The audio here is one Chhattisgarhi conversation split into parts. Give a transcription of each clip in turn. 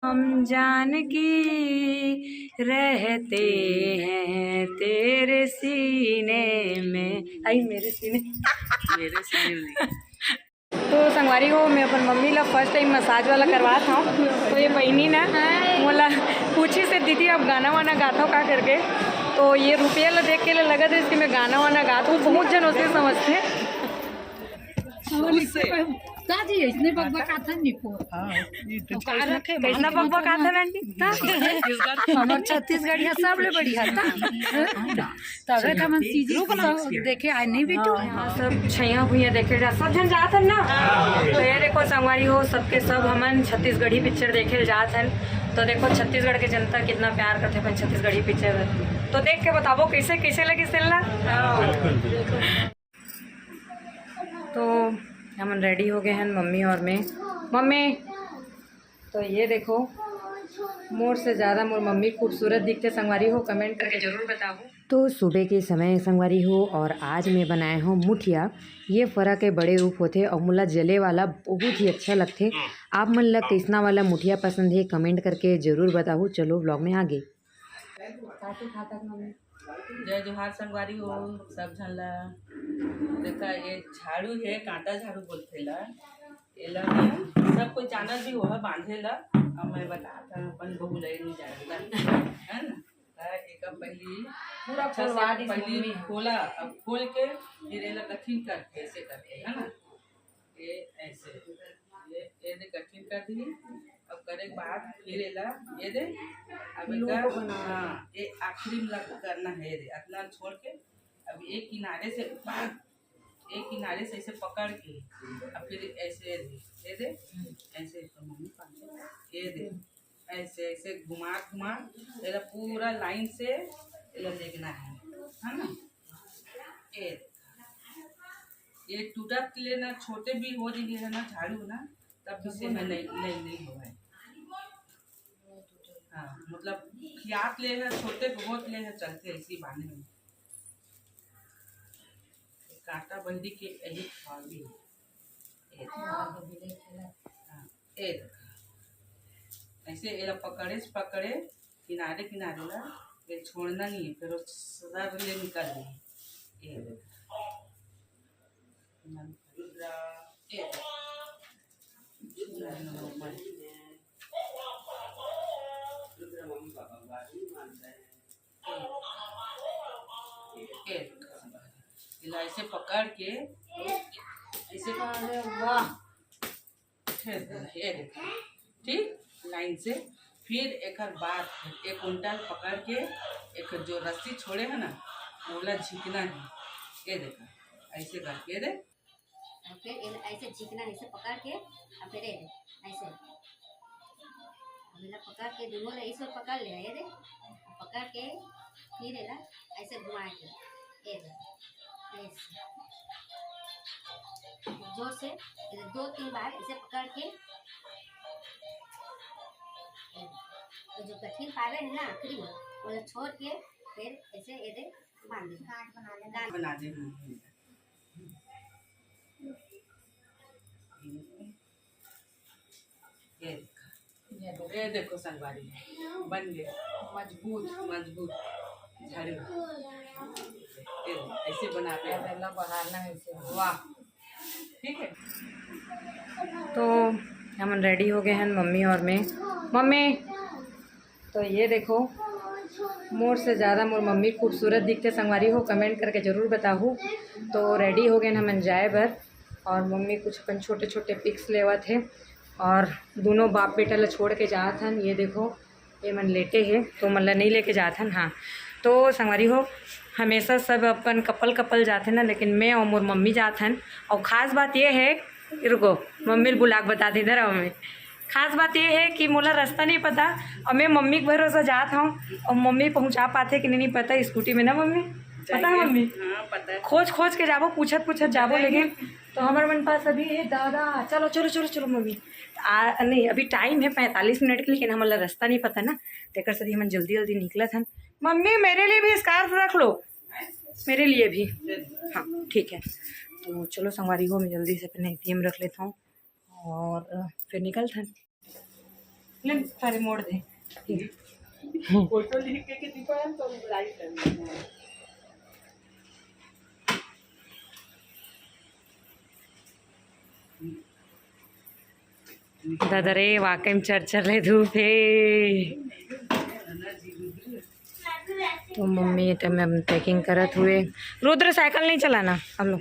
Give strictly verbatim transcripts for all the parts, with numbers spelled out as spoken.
हम जानकी रहते हैं तेरे सीने में, आई मेरे सीने। मेरे सीने में। तो संगवारी हो, मैं अपन मम्मी ला फर्स्ट टाइम मसाज वाला करवात हूँ। तो ये बहिनी ना मोला पूछिस हे, "दीदी, आप गाना वाना गाथव का?" करके। तो ये रुपया ला देख के ले लगत हे कि मैं गाना वाना गात हूँ। बहुत झन ओसे समझथे। का जी, अइसने बकबकाथन निको। हाँ, ये तो का रखे, कइसना बकबकाथन आंटी? हमर छत्तीसगढ़िया सबले बढ़िया था। तबे तो हमन सीजी देखे आए नहीं बेटू। हाँ, सब छैया भुइया देखे जा, सब झन जात हन ना। तो ये देखो संगवारी हो, सबके सब हमन छत्तीसगढ़ी पिक्चर देखे जात हन। तो देखो छत्तीसगढ़ के जनता कितना प्यार करथे अपन छत्तीसगढ़ी पिक्चर। तो देख के बताबो कइसे, कइसे लगिस तेला। तो हमन रेडी हो गए हैं, मम्मी और मैं। मम्मी, तो ये देखो, मोर से ज़्यादा मोर मम्मी खूबसूरत दिखथे संगवारी हो, कमेंट करके जरूर बताओ। तो सुबह के समय संगवारी हो, और आज मैं बनाए हूँ मुठिया। ये फरा के बड़े रूप होथे और मोला जले वाला बहुत ही अच्छा लगथे। आप मन ला कइसना वाला मुठिया पसंद है, कमेंट करके जरूर बताओ। चलो ब्लॉग में आगे। जय जोहार संगवारी हो, सब झन ला। देखा, ये झाड़ू है, कांटा झाड़ू बोलथे ला। एला ना सब कोई जानत भी होहा बांधे ला। अब मैं बतात हूँ, अपन बहू ला नहीं जानता, है ना? त एका पहली पूरा अच्छा से खोलवा दी पहली मम्मी। खोला, अब खोल के फिर एला कठिन करके, ऐसे करके, है ना? ये ऐसे, ये, ये दे कटिंग कर दी। अब करे के बाद फिर एला, ये दे, अब loop एकर, बना। हाँ, ये आखिरी में लग करना है, ये दे, इतना छोड़ के, अब एक किनारे से, एक किनारे से ऐसे पकड़ के, अब फिर ऐसे, ये दे, ये दे, ऐसे तो मम्मी पास, ये दे, ऐसे, ऐसे घुमा, घुमा, एला पूरा लाइन से एला लेगना है, है ना? ये, ये टूटत ले ना, छोटे भी हो जाइए है ना, झाड़ू ना, तब भी से में नहीं, नहीं, नहीं होगा। हाँ, मतलब, खियात ले है, छोटे बहुत ले है, चलते ऐसी बांधे में। कांटा बहरी के यही खा भी। ये देखो। हाँ, ये देखो। ऐसे एला पकड़े से पकड़े, किनारे किनारे ला, ये छोड़ना नहीं है, फिर वो सर ले निकल जाए। ये देखो। ये देखो। ये देखो। एला ऐसे पकड़ के, ऐसे, अरे वाह। ये देखो, ठीक, लाइन से। फिर एकर बाद एक कुंटल पकड़ के एक जो रस्सी छोड़े है ना, ओला झिकना है। ये देखो, ऐसे करके दे। और फिर एला ऐसे झिकना है, ऐसे पकड़ के, और फिर ये दे, ऐसे। अब एला पकड़ के, दोनों ला ऐसे पकड़ ले, ये दे, पकड़ के, फिर एला ऐसे घुमा के, ये दे, ऐसे। जोर से, ये दे, दो तीन बार ऐसे पकड़ के, ये दे। तो जो कठिन पावे है ना आखिरी में, वो छोड़ के, फिर ऐसे ये दे, बांध दे। गांठ बना दे। गांठ बना दे, हाँ। ये देखो। ये देखो। ये देखो संगवारी, बन गए मजबूत, मजबूत झाड़ू। ये देखो, ऐसे बनाते हैं। पहला बढ़ाना है इसे। वाह, ठीक है। तो हमन रेडी हो गए हैं, मम्मी और मैं। मम्मी, तो ये देखो, मोर से ज़्यादा मोर मम्मी खूबसूरत दिखते संगवारी हो, कमेंट करके ज़रूर बताहू। तो रेडी हो गए हमन जाए बर, और मम्मी कुछ अपन छोटे छोटे पिक्स लेवत हे, और दोनों बाप बेटा ला छोड़ के जात हन। ये देखो, ये मन लेटे हे, तो मन ला नहीं लेके जात हन। हाँ, तो संगवारी हो, हमेशा सब अपन कपल कपल जाथे ना, लेकिन मैं और मोर मम्मी जात हन। और खास बात ये है, रुको, मम्मी ल बुला के बता दे, इधर आओ मम्मी। खास बात ये है कि मोला रास्ता नहीं पता, और मैं मम्मी के भरोसा जात हूँ, और मम्मी पहुँचा पाथे कि नहीं, नहीं पता, स्कूटी में ना मम्मी, पता है मम्मी? हाँ, पता है। खोज खोज के जाबो, पूछत पूछत जाबो, लेकिन तो हमर मन पास अभी है दादा, चलो चलो चलो चलो मम्मी। आ, नहीं, अभी टाइम है पैंतालीस मिनट के, लेकिन हमला रास्ता नहीं पता ना, तेकर से हमन जल्दी जल्दी निकलत हन। मम्मी, मेरे लिए भी स्कार्फ रख लो, मेरे लिए भी। हाँ, ठीक है। तो चलो संगवारी हो, मैं जल्दी से अपने एटीएम रख लेता हूँ और फिर निकलते हैं। ले, सारे मोड़ दे। फोटो लिख के, के दीपा है तो लाइव कर। दादा रे, वाकई में चर चर ले धूप हे। तो मम्मी ये टाइम में पैकिंग करत हुए। रुद्र, साइकिल नहीं चलाना हम लोग।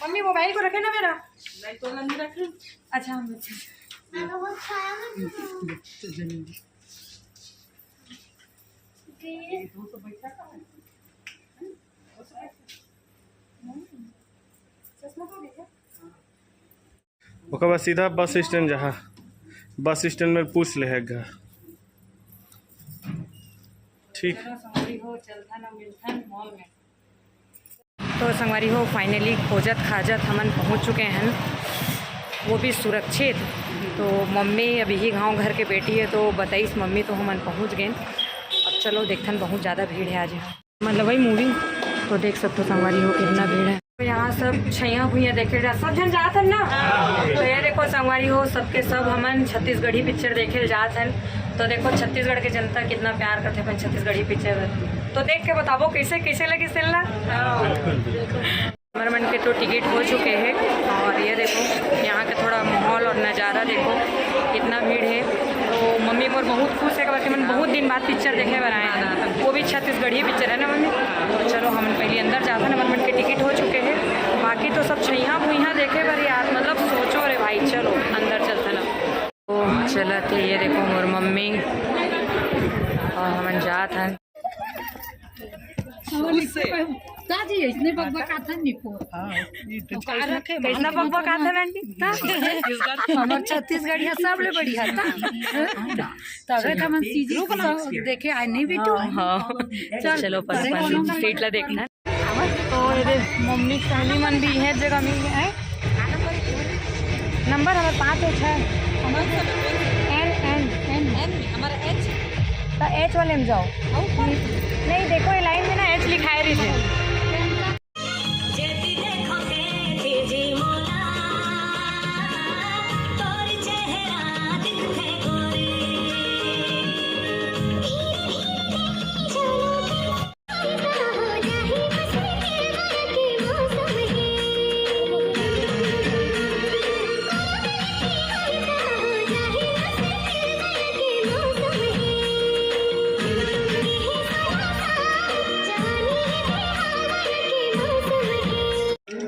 मम्मी, मोबाइल को रखे ना मेरा। नहीं तो नहीं रखे। अच्छा, हम रखे। ओकर बाद सीधा बस स्टैंड जहाँ, बस स्टैंड में पूछ ले है घर। ठीक। चलो संगवारी हो, चलथन अउ मिलथन मॉल में। तो संगवारी हो, फाइनली खोजत खाजत हमन पहुँच चुके हैं, वो भी सुरक्षित। तो मम्मी अभी ही गांव घर के बेटी है, तो बताइस मम्मी, तो हमन पहुँच गए। अब चलो देखथन, बहुत ज़्यादा भीड़ है आज यहाँ। मतलब वही मूवी तो देख सकते हो संगवारी हो, कितना भीड़ है। तो यहाँ सब छैया भुइया देखे जा, सब झन जात हन ना। तो ये देखो संगवारी हो, सबके सब हमन छत्तीसगढ़ी पिक्चर देखे जात हन। तो देखो छत्तीसगढ़ के जनता कितना प्यार करथे अपन छत्तीसगढ़ी पिक्चर। तो देख के बताबो कैसे, कैसे लगिस तेला। हमर मन के तो टिकट हो चुके हैं और ये देखो यहाँ के थोड़ा माहौल और नज़ारा देखो, कितना भीड़ है। तो मम्मी मोर बहुत खुश है कि हमन बहुत दिन बाद पिक्चर देखे बर आए हैं, वो भी छत्तीसगढ़ी पिक्चर है ना मम्मी। तो चलो हमन पहले अंदर जाथन, हमर मन के टिकट हो चुके हैं। बाकी तो सब छैया भुइया देखे बर यार, मतलब सोचो रे भाई, चलो अंदर चलथन अब। तो चलत हे, ये देखो मोर मम्मी और हमन जात हन। दादी, इसने बकबकाथन निको। हाँ, ये तो कैसना बकबकाथन आंटी? हमर छत्तीसगढ़िया सबले बढ़िया था। तबे तो हमन सीजी देखे आए नहीं बेटू। हाँ, हाँ। चल, चलो, पर सीट ला देखना। तो ये दे, मम्मी सहेली मन भी इहे जगह मिल गए हैं। नंबर हमारे पाँच है, छः। N, N, N. एन, हमारा एच। तो एच वाले में जाओ। नहीं, देखो, ये लाइन में ना एच लिखाए रही थे।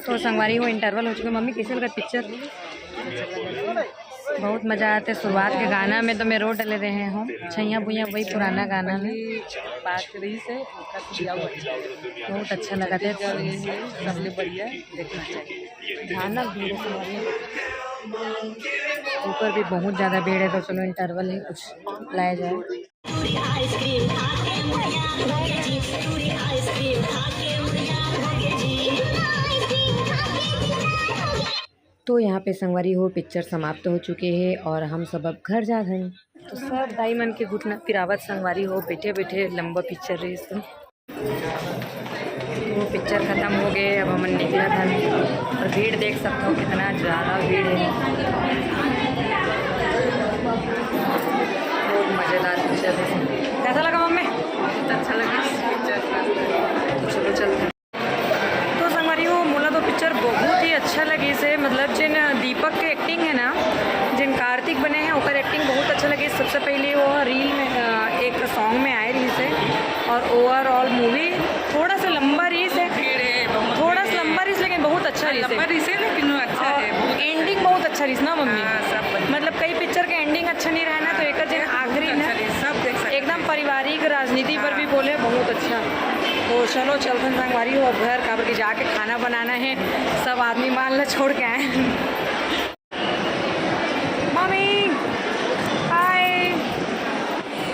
तो संगवारी हो, इंटरवल हो चुके। मम्मी, कैसे लगा पिक्चर? बहुत मजा आते। शुरुआत के गाना में तो मैं रो डले रहे हूँ, छैया भुइया, वही पुराना गाना में। बहुत अच्छा लगा था। सबले बढ़िया, देखना चाहिए। भयानक भीड़ है। ऊपर भी बहुत ज़्यादा भीड़ है, तो चलो इंटरवल है, कुछ लाया जाए। तो यहाँ पे संगवारी हो, पिक्चर समाप्त हो चुके हैं और हम सब अब घर जात हन। तो सब दाई मन के घुटना पिरावत संगवारी हो, बैठे बैठे लंबा पिक्चर रहिस तो। तो पिक्चर खत्म हो गए, अब हमन निकलत हन और भीड़ देख सकते हो कितना ज़्यादा भीड़ है। बहुत मज़ेदार पिक्चर है। कैसा लगा मम्मी? बहुत अच्छा लगा पिक्चर। तो चलो चलते हैं। तो संगवारी हो, मोला तो पिक्चर बहुत ही अच्छा लगिस हे। मतलब जिन दीपक के एक्टिंग है ना, जिन कार्तिक बने हैं, ओकर एक्टिंग बहुत अच्छा लगिस। सबसे पहले वो रील में, अ, एक सॉन्ग में आए रहिस हे और ओवरऑल मूवी थोड़ा सा लंबा रहिस हे, भीड़ है बहुत, थोड़ा सा भीड़ है। लंबा रहिस, लेकिन बहुत अच्छा रहिस हे। लंबा रहिस हे, लेकिन वो अच्छा और है, बहुत अच्छा। एंडिंग बहुत अच्छा रहिस ना मम्मी? हाँ, सब बढ़िया। मतलब कई पिक्चर के एंडिंग अच्छा नहीं रहे ना, तो एकर जेन आखिरी ना, अच्छा रहिस, सब देख सकते एकदम हैं। पारिवारिक राजनीति पर भी हाँ। बोले, बहुत अच्छा। तो चलो चलथन संगवारी हो अब घर, काबर कि जाके खाना बनाना है, सब आदमी मान ला छोड़ के आए हैं। मम्मी, हाय।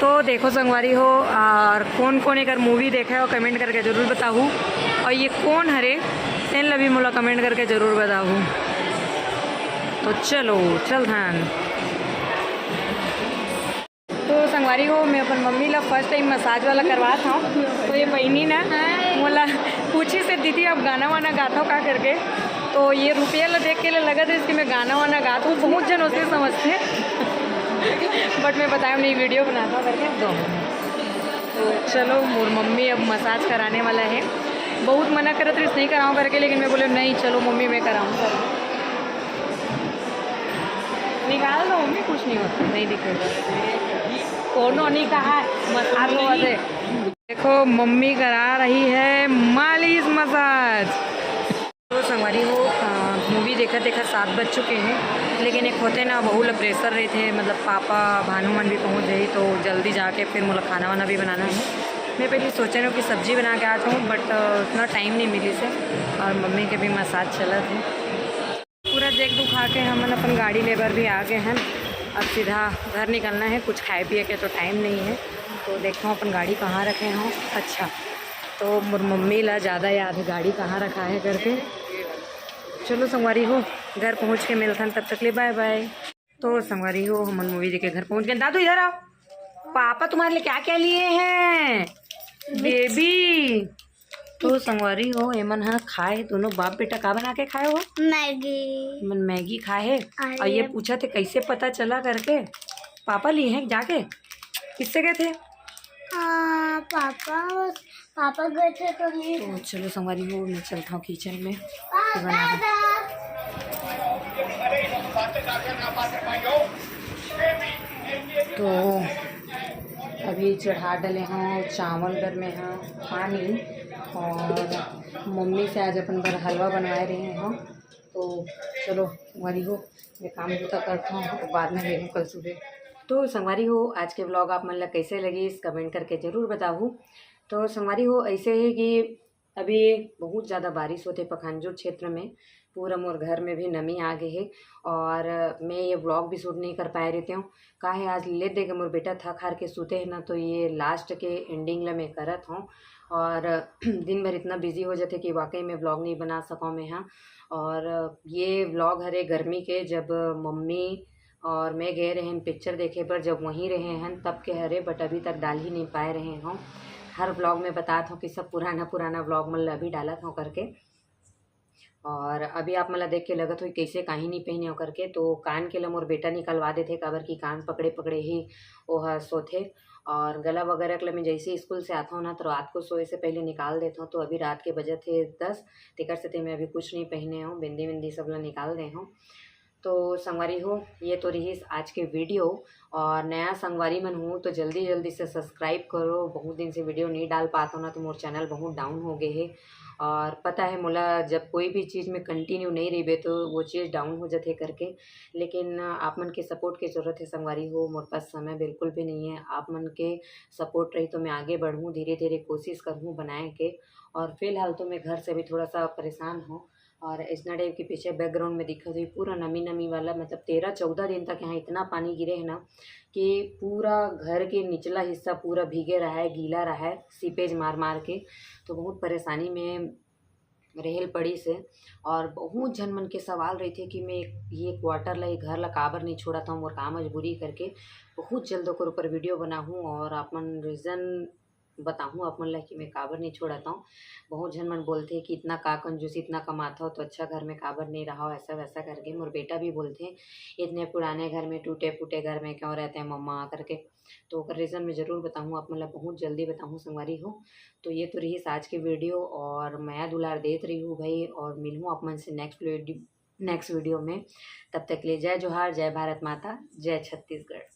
तो देखो संगवारी हो, और कौन कौन एकर मूवी देखे हो, कमेंट करके जरूर बताहू। और ये कौन हरे, तेन ला भी मोला कमेंट करके जरूर बताहू। तो चलो चलथन। तो संगवारी हो, मैं अपन मम्मी ला फर्स्ट टाइम मसाज वाला करवात हूँ। तो ये बहिनी ना मोला पूछिस हे, "दीदी, आप गाना वाना गात हो का?" करके। तो ये रुपया ला देख के ले लगत हे कि मैं गाना वाना गात हूँ। बहुत जन उसे समझते हैं। बट मैं बताया नहीं, वीडियो बनाता करके दो। तो चलो, मोर मम्मी अब मसाज कराने वाला है। बहुत मना करत रहिस नहीं कराऊँ करके, लेकिन मैं बोले, "नहीं, चलो मम्मी, मैं कराऊँ।" निकाल दो मम्मी, कुछ नहीं होता, नहीं दिखेगा। कोनो नहीं कहा है, मसाज आप लोग नहीं। देखो, मम्मी करा रही है मालिश मसाज। तो संगवारी हो, अ, मूवी देखत देखत सात बज चुके हैं, लेकिन एक होते ना, बहू ला प्रेशर रहिथे, मतलब पापा भानु मन भी पहुँच जाही, तो जल्दी जाके फिर मोला खाना वाना भी बनाना है। मैं पहले सोचे रहे कि सब्जी बना के आ जाऊँ, बट, अ, उतना टाइम नहीं मिलिस हे और मम्मी के भी मसाज चलत हे। पूरा देख दुखा के हमन अपन गाड़ी ले बर भी आ गए हैं। अब सीधा घर निकलना है, कुछ खाए पिए के तो टाइम नहीं है। तो देखता हूँ अपन गाड़ी कहाँ रखे हों। अच्छा, तो मोर मम्मी ला ज़्यादा याद है गाड़ी कहाँ रखा है करके। चलो संगवारी हो, घर पहुँच के मिलथन, तब तक ले बाय बाय। तो संगवारी हो, हमन मूवी देख के घर पहुँच गए। दादू इधर आओ, पापा तुम्हारे लिए क्या क्या लिए हैं बेबी। तो संगवारी हो, एमन ह खाए, दोनों बाप बेटा का बना के खाए हो? मैगी। एमन मैगी खाए हे। अरे। और ये पूछा थे कैसे पता चला करके, पापा लिए हैं जाके? किससे गए थे? हाँ, पापा, पापा गए थे तो लिए। तो चलो संगवारी हो, मैं चलता हूँ किचन में। पापा, बना दो। तो अभी चढ़ा डले हों चावल बर में ह पानी, और मम्मी से आज अपन बर हलवा बनवाए रहे हों। तो चलो संगवारी हो, मैं काम बूता करता हूँ, तो बाद में मिलूँ कल सुबह। तो संगवारी हो, आज के व्लॉग आप मन ला कैसे लगिस, कमेंट करके जरूर बताहू। तो संगवारी हो, ऐसे है कि अभी बहुत ज़्यादा बारिश होते पखांजूर क्षेत्र में, पूरा मोर घर में भी नमी आ गए है, और मैं ये व्लॉग भी शूट नहीं कर पाए रहते हूँ। काहे, आज ले दे के मोर बेटा थक हार के सूते है ना, तो ये लास्ट के एंडिंग ला मैं करत हूँ। और दिन भर इतना बिजी हो जाते कि वाकई में व्लॉग नहीं बना सकूँ मैं, हाँ। और ये व्लॉग हरे गर्मी के, जब मम्मी और मैं गए रहे पिक्चर देखे बर, जब वहीं रहे हैं तब के हरे, बट अभी तक डाल ही नहीं पाए रहे हों। हर व्लॉग में बतात हों कि सब पुराना पुराना व्लॉग मन ला अभी डालत हों करके। और अभी आप मन ला देख के लगत होई कैसे काहे नहीं पहने हो करके, तो कान के ला मोर बेटा निकलवा देथे, काबर कि कान पकड़े पकड़े ही ओह सोथे। और गला वगैरह के ला मैं जैसे स्कूल से आता हूँ ना, तो रात को सोए से पहले निकाल देता हूँ। तो अभी रात के बजत हे दस, तेकर सेती मैं अभी कुछ नहीं पहने हूँ, बिंदी विंदी सब ला निकाल दे हूँ। तो संगवारी हो, ये तो रहिस आज के वीडियो। और नया संगवारी मन हो तो जल्दी जल्दी से सब्सक्राइब करो, बहुत दिन से वीडियो नहीं डाल पात हो ना, तो मोर चैनल बहुत डाउन हो गए है। और पता है मोला, जब कोई भी चीज़ में कंटिन्यू नहीं रहिबे तो वो चीज़ डाउन हो जाते करके, लेकिन आप मन के सपोर्ट के जरूरत है संगवारी हो। मोर पास समय बिल्कुल भी नहीं है, आप मन के सपोर्ट रही तो मैं आगे बढ़ूँ, धीरे धीरे कोशिश करूँ बनाए के। और फिलहाल तो मैं घर से भी थोड़ा सा परेशान हूँ। और ऐसना टाइप के पीछे बैकग्राउंड में दिखत हुई पूरा नमी नमी वाला, मतलब तेरह चौदह दिन तक यहाँ इतना पानी गिरे है ना कि पूरा घर के निचला हिस्सा पूरा भीगे रहा है, गीला रहा है, सीपेज मार मार के। तो बहुत परेशानी में रहेल पड़ी से। और बहुत झन मन के सवाल रहिथे कि मैं ये क्वार्टर ला, ये घर ला काबर नहीं छोड़त हूँ, मोर का मजबूरी करके। बहुत जल्द ओकर ऊपर वीडियो बनाहूँ और आप मन रीज़न बताहूँ आप मन ला कि मैं काबर नहीं छोड़त हूँ। बहुत झन मन बोलथे कि इतना का कंजूसी, इतना कमात हो तो अच्छा घर में काबर नहीं रहो, ऐसा वैसा करके। मोर बेटा भी बोलथे, "इतने पुराने घर में, टूटे फूटे घर में क्यों रहते हैं मम्मा?" करके। तो ओकर रीज़न मैं जरूर बताहूँ आप मन ला, बहुत जल्दी बताहूँ संगवारी हो। तो ये तो रहिस आज के वीडियो, और मया दुलार देत रही हूँ भाई, और मिलहूँ आप मन से नेक्स्ट वीडियो, नेक्स्ट वीडियो में। तब तक के लिए जय जोहार, जय भारत माता, जय छत्तीसगढ़।